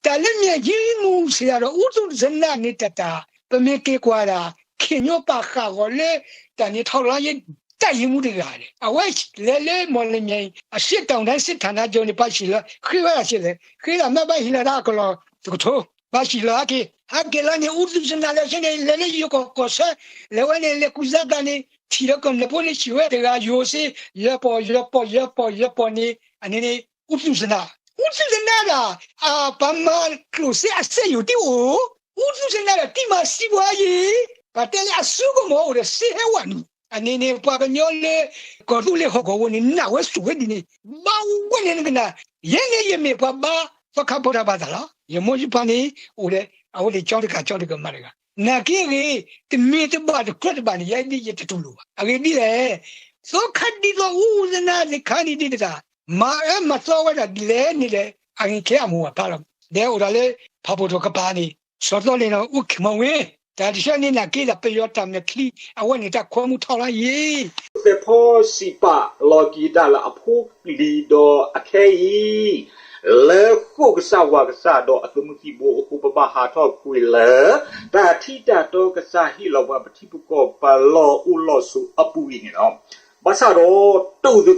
တၢ်လၢ မြေကြီးမူ စ့ၢ်ကီးဒီး ဦးသုတနာ န့ၣ်တတၢ် ပမ့ၢ်က့ၤကွၢ်ဒၣ် ခ့ၣ်ညီပာ်ဃာ်အဂီၢ်လၢ တၢ်န့ၣ် ထောက်လှမ်းရေး တပ်ရင်းမှူး တဂၤန့ၣ် အဝဲလဲၤလၢ မော်လမြိုင် အရှေ့တောင်တိုင်း စစ်ဌာနချုပ်န့ၣ် ပှၤဟ့ၣ်လီၤ ဃ့ဝဲဒၣ်စ့ၢ်လဲၣ် ဃ့ဒၣ်မ့ၢ်ဘၣ်ဟ့ၣ်လီၤတၢ်အကလီၢ်တကထိ ပှၤဟ့ၣ်လီၤဟဲက့ၤ ဟဲက့ၤလီၤန့ၣ် ဦးသုတနာ လဲၤဆ့န့ၣ် လဲၤလၢယိၤကီၢ်ကီၢ်ဆၢ လဲၤဝဲန့ၣ် လဲၤကူစါသးန့ၣ် ထံၣ်လၢကမျၢၢ်ဖိန့ၣ် ဟ့ၣ်ဝဲတဂၤယိၤစ့ ယပီၢ် ယပီၢ် ယပီၢ် ယပီၢ်န့ၣ် အန့ၣ်န့ၣ် ဦးသုတနာ ဦးသုတနာ ဒၣ် အပှၤမၤကျိၣ်စ့အစက်ရုံ တအိၣ် ဦးသုတနာ ဒၣ် တံမၤစံးပှၤယံၤ ပှၤတဲလၢအစိကမီၤအိၣ်ဒီး စ့ဟဲဝဲနုာ် အန့ၣ်န့ၣ် ပှၤကညီလၢ ကီၢ်သူလ့ၤဟီၣ်ကဝီၤန့ၣ် နာ်ဝဲစိာ်ဝဲဒ်န့ၣ် ဘၣ်ဝဲန့ၣ်နကနၣ် ယဲန့ၣ်ယမ့ၢ်ပှၤဘါ သီခါဖိတၢ်ဘၣ်သးလီၤ. ယမိၢ်ယပၢ်န့ၣ် အိၣ်ဒီး အဝဲသ့ၣ်ကၠီတကးကၠီတကးမးတဂၤ နာ်က့ဂ့ၤ တမ့ၢ်တဘၣ်တကြၢးတဘၣ်န့ၣ် ယဲဒ်ယတတူၢ်လိာ်ဘၣ်. အဂ့ၢ်ဒ်လဲၣ် သီခါဒ်သိး ဦးသုတနာ သ့ၣ်ခါန့ၣ်ဒ်တဂၤ မၤအၢမၤသီဝဲဒၣ်ဒ်လဲၣ်န့ၣ်ဒီး အဂ့ၢ်ခဲအမိၢ်အပၢ်လီၤ. ဒီးအိၣ်ဒီးလၢ ဖၣ်ပူၣ်ထီၣ်ကပၤန့ၣ် စီၤသီလ့ၣ်နီၣ် ဦးခင်မောင်ဝင်း တၢ်တဆၢန့ၣ်နာ်က့ဒီး ပယီၤတၢ်မဲာ်ချံ အဝဲန့ၣ်တၢ်ခွဲမူထောက်လှမ်းရေး သ့ၣ်ဖီစံးပာ်လီၤက့ၤတၢ်လၢအဖိလံၤဒီးအခဲအံၤ လၢဃိၣ်ကစၢ်ဝၤကစၢ်ဒီးအသုးမုၢ်သံၣ်ဘိအဃိ ပဘၣ်ဟးထီၣ်ကွံာ်လၢ တၢ်ထံတၢ်တီကစၢ်ဟ့ၣ်လီၤပှၤပထံပကီၢ်ပလီၢ်အိၣ်လီၢ်ဆိးအပူၤအံၤန့ၣ်လီၤ. ဘၣ်ဆၣ်ဒီး တၢ်အိၣ်သ